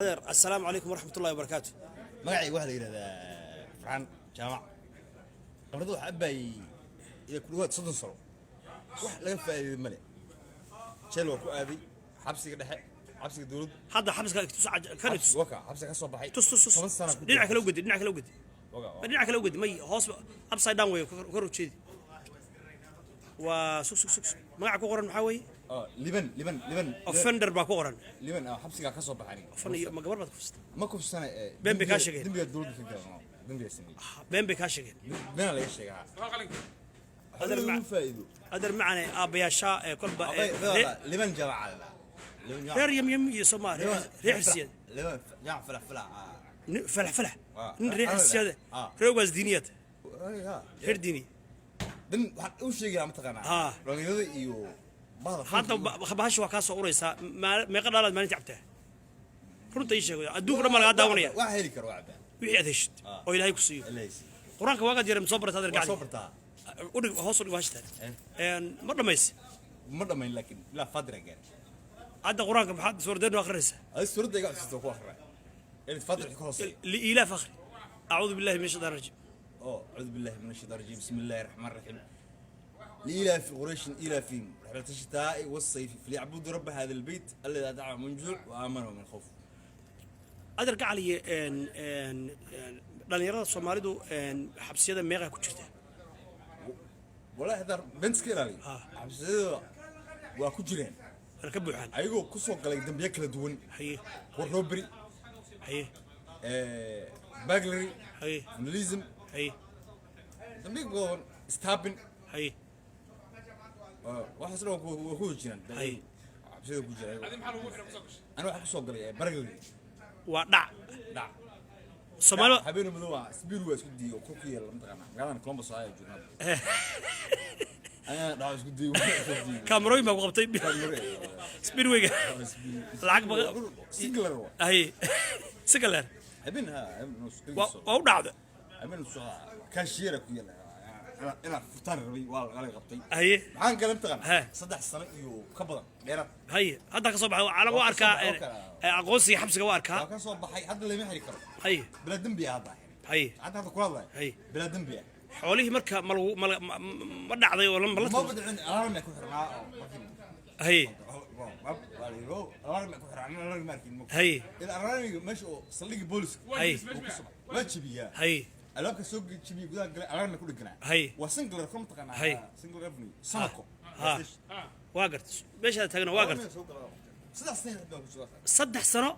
Adeer, assalaamu calaykum waraxmatullahi wabarakaatu. Magacayga waxaa la yidhahdaa Farxaan Jaamac. Khamrada waxaa abbaayey ilaa ku dhawaad 30 sano. Wax laga faa'iiday male. Jeel waa ku aaday, xabsiga dhexe, xabsiga dowladda. Hadda xabiska tus kan tus. Waka xabsiga ka soo baxay. Tus, tus, tus. 10 sana ku Dhinaca kale u gedi, dhinaca kale u gedi. Waka. Dhinaca kale u gedi. May, hoos, upside down wey, kor u jeedi. Waa, sug, sug, sug, sug. Magaca ku qoran maxaa weeye? Oh, Liban, Liban, Liban. Offender baa ku qoran. Liban ah, xabsigaa ka soo baxay aniga. Offender iyo ma gabar baad kufsatay? Ma kufsana ee. Been bay kaa sheegeen. Dembiga dowladda ka galan, dembiga sameeyey. Been bay kaa sheegeen. Beena laga sheegaa. Adeer. Lagu faa'iido. Adeer macane, aabbayaashaa ee kolba ee Liban Jaamac la Liban Jaamac. Reer Yamyam iyo Soomaali, reer Xirsiyaad. Liban Jaamac Falax Falax. Falax falax. Nin reer Xirsiyaad, reer Ugaas Diiniyad, reer diini. Dan waxaan u sheegayaa, mataqaanaa, dhalinyarada iyo bahda Hadda bahasha waa kaa soo uraysaa. Meeqa dhaalaad maalinta cabtaa? Runta ii sheego, adduunka dhan baa lagaa daawanaya. Wax heli karo waa cabaa. Wixii aad heshid oo Ilaahay ku siiyo. Ilaahay. Qur-aanka waagaad yara soo barata, adeer? Waa soo Gacdi bartaa. Udhig, hoos u dhig bahashtan. Ma dhamayse? Ma dhamayn, laakiin ilaa Faatira gaaray. Hadda qur-aanka maxaad suuradeen noo akhrinaysaa? Adi suuradda iga cusubta ku akhriya ilaa Faatira ka hooseeya. Liilaaf akhri. Acuudu billahi min shaytaan rajiim. Oo, acuudu billahi min ashaytaan rajiim, bismi illaahi raxmaan raxiim. لإيلاف قريش إيلافهم رحلة الشتاء والصيف فليعبدوا رب هذا البيت الذي أطعمهم من جوع وآمنهم من خوف. Adeer gacaliye, dhalinyarada Soomaalidu xabsiyada meeqa ku jirta? والله هذا بنت كيلالي. Xabsiyada waa ku jireen. Waa ka buuxaan. Ayagoo ku soo galay dambiyo kala duwan, war robbery, burglary, vandalism, dambiyo badan, stabbing. Waxaas dhan waa ku jiraan. Xabsiyada ku jiraan. Ana waxaa kusoo galay burglary. Waa dhac. Dhac. Soomaali. Habeen madow ah, speed waa isku diiyo ku yaala, mataqaanaa, magaaladan Columbus ayaa joognaa, ayaa dhac isku diiyo, waa isku diiyo. Kaamarooyin baa ku qabtay speedwayga lacag Singler waa. Haye, sikaler. Habeen ha habeen waa waa u dhacda. Habeen soo cashier ku yaala inaa furtaan rabay, waa laga qabtay. Maxaan galay, mataqaanaa? 3 sano iyo ka badan dheeraad. Haye, hadda ka soo baxay caalam waa Waa ka soo arkaa. baxay, oo kale. Aqoonsiga xabsiga waa arkaa. Waa ka soo baxay, hadda lama xiri karo. Bilaa dembi ah hadda. Hadda kula hadlay. Bilaa dembi ah. Xoolihii marka ma lagu ma ma dhacday oo ma la Ma badicin, alarm ku xirnaa oo markii alarm ku xirnaa, alarm ma arkin. Ila alarmiga meesha oo saldhigga booliska waa jabiyaa. Albaabka soo jabiyay, gudaha galay, alarm ku dheganaa. Waa Singler kuma taqaanaa? Singler Avenue, Sanako. Ha, waa garta, meeshaad taagna waa garta. 3 sano baan ku soo 3 sano.